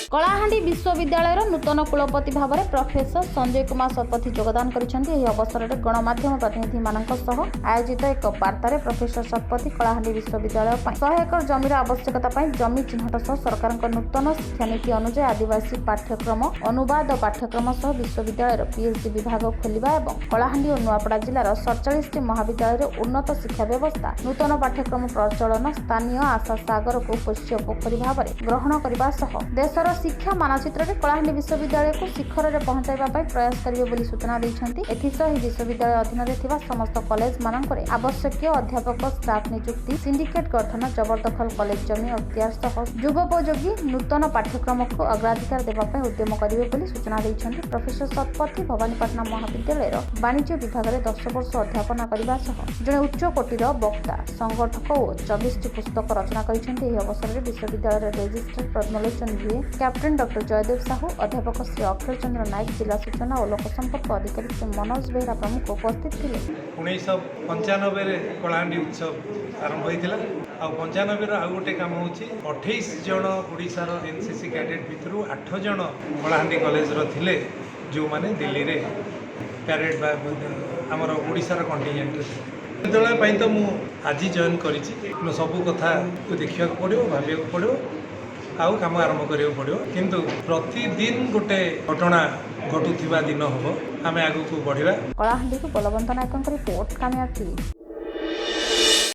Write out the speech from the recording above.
କଳାହାଣ୍ଡି ବିଶ୍ୱବିଦ୍ୟାଳୟର ନୂତନ କୁଳପତି ଭାବରେ ପ୍ରଫେସର ସଞ୍ଜୟ କୁମାର ଶତପଥୀ ଯୋଗଦାନ କରିଛନ୍ତି। ଏହି ଅବସରରେ ଗଣମାଧ୍ୟମ ପ୍ରତିନିଧିମାନଙ୍କ ସହ ଆୟୋଜିତ ଏକ ବାର୍ତ୍ତାରେ ପ୍ରଫେସର ଶତପଥୀ କଳାହାଣ୍ଡି ବିଶ୍ୱବିଦ୍ୟାଳୟ ପାଇଁ 100 ଏକର ଜମିର ଆବଶ୍ୟକତା ପାଇଁ ଜମି ଚିହ୍ନଟ ସହ ସରକାରଙ୍କ ନୂତନ ଶିକ୍ଷାନୀତି ଅନୁଯାୟୀ ଆଦିବାସୀ ପାଠ୍ୟକ୍ରମ, ଅନୁବାଦ ପାଠ୍ୟକ୍ରମ ସହ ବିଶ୍ୱବିଦ୍ୟାଳୟର ପିଏଚ୍ଡି ବିଭାଗ ଖୋଲିବା ଏବଂ କଳାହାଣ୍ଡି ଓ ନୂଆପଡ଼ା ଜିଲ୍ଲାର 47ଟି ମହାବିଦ୍ୟାଳୟରେ ଉନ୍ନତ ଶିକ୍ଷା ବ୍ୟବସ୍ଥା, ନୂତନ ପାଠ୍ୟକ୍ରମ ପ୍ରଚଳନ, ସ୍ଥାନୀୟ ଆଶା ସାଗରକୁ ପୋଷ୍ୟ ପୋଖରୀ ଭାବରେ ଗ୍ରହଣ କରିବା ସହ ଦେଶର ଶିକ୍ଷା ମାନଚିତ୍ରରେ କଳାହାଣ୍ଡି ବିଶ୍ୱବିଦ୍ୟାଳୟକୁ ଶିଖରରେ ପହଞ୍ଚାଇବା ପାଇଁ ପ୍ରୟାସ କରିବେ ବୋଲି ସୂଚନା ଦେଇଛନ୍ତି। ଏଥିସହ ଏହି ବିଶ୍ୱବିଦ୍ୟାଳୟ ଅଧୀନରେ ଥିବା ସମସ୍ତ କଲେଜମାନଙ୍କରେ ଆବଶ୍ୟକୀୟ ଅଧ୍ୟାପକ ଷ୍ଟାଫ୍ ନିଯୁକ୍ତି, ସିଣ୍ଡିକେଟ୍ ଗଠନ, ଜବରଦଖଲ କଲେଜ ଜମି ଅକ୍ତିଆର ସହ ଯୁଗୋପଯୋଗୀ ନୂତନ ପାଠ୍ୟକ୍ରମକୁ ଅଗ୍ରାଧିକାର ଦେବା ପାଇଁ ଉଦ୍ୟମ କରିବେ ବୋଲି ସୂଚନା ଦେଇଛନ୍ତି। ପ୍ରଫେସର ଶତପଥୀ ଭବାନୀପାଟଣା ମହାବିଦ୍ୟାଳୟର ବାଣିଜ୍ୟ ବିଭାଗରେ 10 ବର୍ଷ ଅଧ୍ୟାପନା କରିବା ସହ ଜଣେ ଉଚ୍ଚକୋଟୀର ବକ୍ତା, ସଂଗଠକ ଓ 24ଟି ପୁସ୍ତକ ରଚନା କରିଛନ୍ତି। ଏହି ଅବସରରେ ବିଶ୍ୱବିଦ୍ୟାଳୟର registrar Padmalochan Bhue, captain doctor Jayadev Sahu, ଅଧ୍ୟାପକ ଶ୍ରୀ ଅଖିଳ ଚନ୍ଦ୍ର ନାୟକ, ଜିଲ୍ଲା ସୂଚନା ଓ ଲୋକସମ୍ପର୍କ ଅଧିକାରୀ ଶ୍ରୀ ମନୋଜ ବେହେରା ପ୍ରମୁଖ ଉପସ୍ଥିତ ଥିଲେ। 1995ରେ କଳାହାଣ୍ଡି ଉତ୍ସବ ଆରମ୍ଭ ହୋଇଥିଲା। ଆଉ 95ର ଆଉ ଗୋଟେ କାମ ହେଉଛି, 28 ଜଣ ଓଡ଼ିଶାର ଏନ୍ ସି ସି କ୍ୟାଡେଟ୍ ଭିତରୁ ଆଠ ଜଣ କଳାହାଣ୍ଡି କଲେଜର ଥିଲେ, ଯେଉଁମାନେ ଦିଲ୍ଲୀରେ ପ୍ୟାରେଡ଼ ବା ଆମର ଓଡ଼ିଶାର କଣ୍ଟିଜେଣ୍ଟରେ ଥିଲେ। ବିଦ୍ୟାଳୟ ପାଇଁ ତ ମୁଁ ଆଜି ଜଏନ୍ କରିଛି। ତେଣୁ ସବୁ କଥାକୁ ଦେଖିବାକୁ ପଡ଼ିବ, ଭାବିବାକୁ ପଡ଼ିବ ଆଉ କାମ ଆରମ୍ଭ କରିବାକୁ ପଡ଼ିବ। କିନ୍ତୁ ପ୍ରତିଦିନ ଗୋଟେ ଘଟଣା ଘଟୁଥିବା ଦିନ ହେବ। ଆମେ ଆଗକୁ ବଢ଼ିବା। କଳାହାଣ୍ଡିରୁ ବଲବନ୍ତ ନାୟକଙ୍କ ରିପୋର୍ଟ, କାମିଆ ଟିଭି।